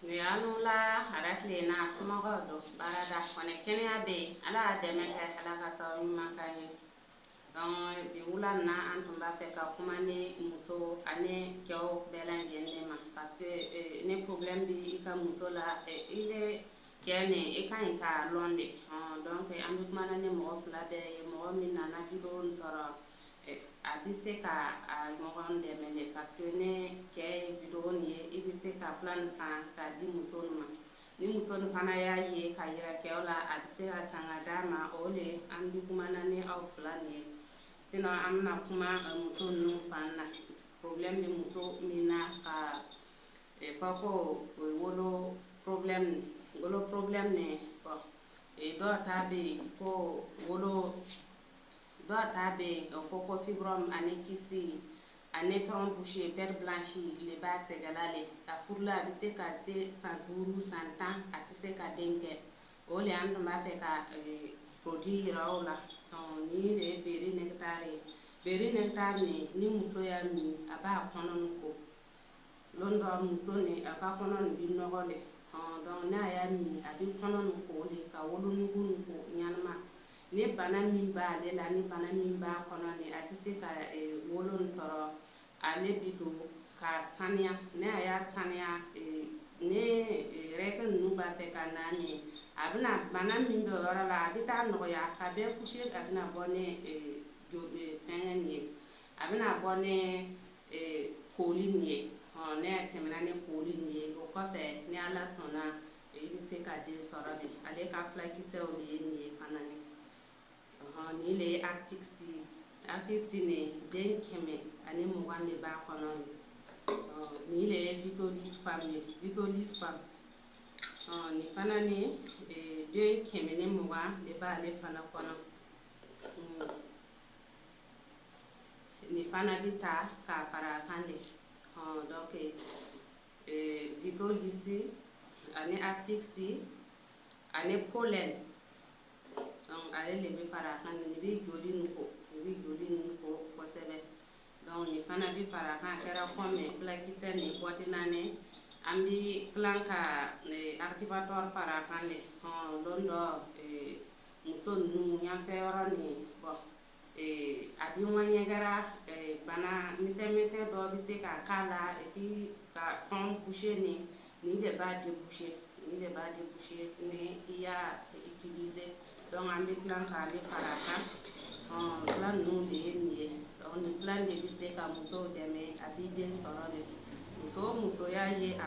Aw la a tile na somɔgɔw don baarada kɔnɛ kɛnɛya bɛ yen, Ala y'a dɛmɛ kɛ, Ala ka sababu ɲuman k'an ye. Donc bi wula in na, an tun b'a fɛ ka kuma ni muso ani cɛw bɛɛ lajɛlen ma, parce que ni problème bɛ i ka muso la, i le cɛ nin, i ka ɲi k'a lɔn de. Donc an bɛ kuma ni mɔgɔ fila bɛɛ ye. Mɔgɔ min nana vidéo nin sɔrɔ, a bɛ se ka a ɲɔgɔn dɛmɛ de, parce que ni cɛ ye vidéo nin ye, i bɛ se ka fila nin san k'a di muso nin ma. Ni muso nin fana y'a ye ka yira cɛw la, a bɛ se ka san ka d'a ma. O de an bɛ kuma na ni aw fila nin ye. Sinon an bɛna kuma muso ninnu fan na. Problème bɛ muso min na, ka fɔ ko wolo problème, wolo problème nin, bon, dɔw ta bɛ yen ko wolo, dɔw ta bɛ yen o ko fibrome ani kyste ani trompe bouchée, perte blanche le b'a sɛgɛla le. A furula, a bɛ se ka se san 5, san 10, a tɛ se ka den kɛ. O le an tun b'a fɛ ka produit yira aw la. Nin de ye Berry Nectar ye. Berry Nectar nin, ni muso y'a min, a b'a kɔnɔ nin ko. Lon dɔ muso nin, a ka kɔnɔ nin bi nɔgɔ le. Donc n'a y'a min, a bɛ kɔnɔ nin ko le, ka wolonugu nin ko ɲanama. Ni bana min b'ale la, ni bana min b'a kɔnɔ nin, a tɛ se ka wolo nin sɔrɔ. Ale bi don k'a saniya. Ne a y'a saniya, ni règle ninnu b'a fɛ ka na nin, a bɛna bana min bɛ o yɔrɔ la, a bɛ taa nɔgɔya ka bɛɛ coucher. A bɛna bɔ ni fɛngɛ nin ye, a bɛna bɔ ni koli nin ye. Ne tɛmɛna ni koli nin ye, o kɔfɛ, ni Ala sɔnna, i bɛ se ka den sɔrɔ de. Ale ka fulakisɛw de ye nin ye fana. Nin nin le ye Arctic Sea. Arctic Sea nin, den 120 de b'a kɔnɔ. Nin le ye Vitolis Femme ye. Vitolis Femme nin fana ni den 120 de b'ale fana kɔnɔ. Nin fana bɛ ta k'a fara a kan de. Donc Vitolis ani Arctic Sea ani pollen, donc ale le bɛ fara a kan. Nin bɛ joli nin ko, nin bɛ joli nin ko kosɛbɛ. Donc nin fana bɛ fara a kan. A kɛra kɔmi fulakisɛ nin boîte naani, an bɛ tilan ka activateur fara a kan de. Lon dɔ muso ninnu ɲɛfɛ yɔrɔ nin, bon, a bɛ ŋɔɲɛgɛra, bana misɛn misɛn dɔ bɛ se ka k'a la, et puis ka trompe bouchée nin, nin de b'a déboucher, nin de b'a déboucher ni i y'a utiliser. Donc an bɛ tilan k'ale fara a kan. Fila ninnu de ye nin ye. Donc nin fila de bɛ se ka musow dɛmɛ, a b'i den sɔrɔ de. Muso o muso y'a ye.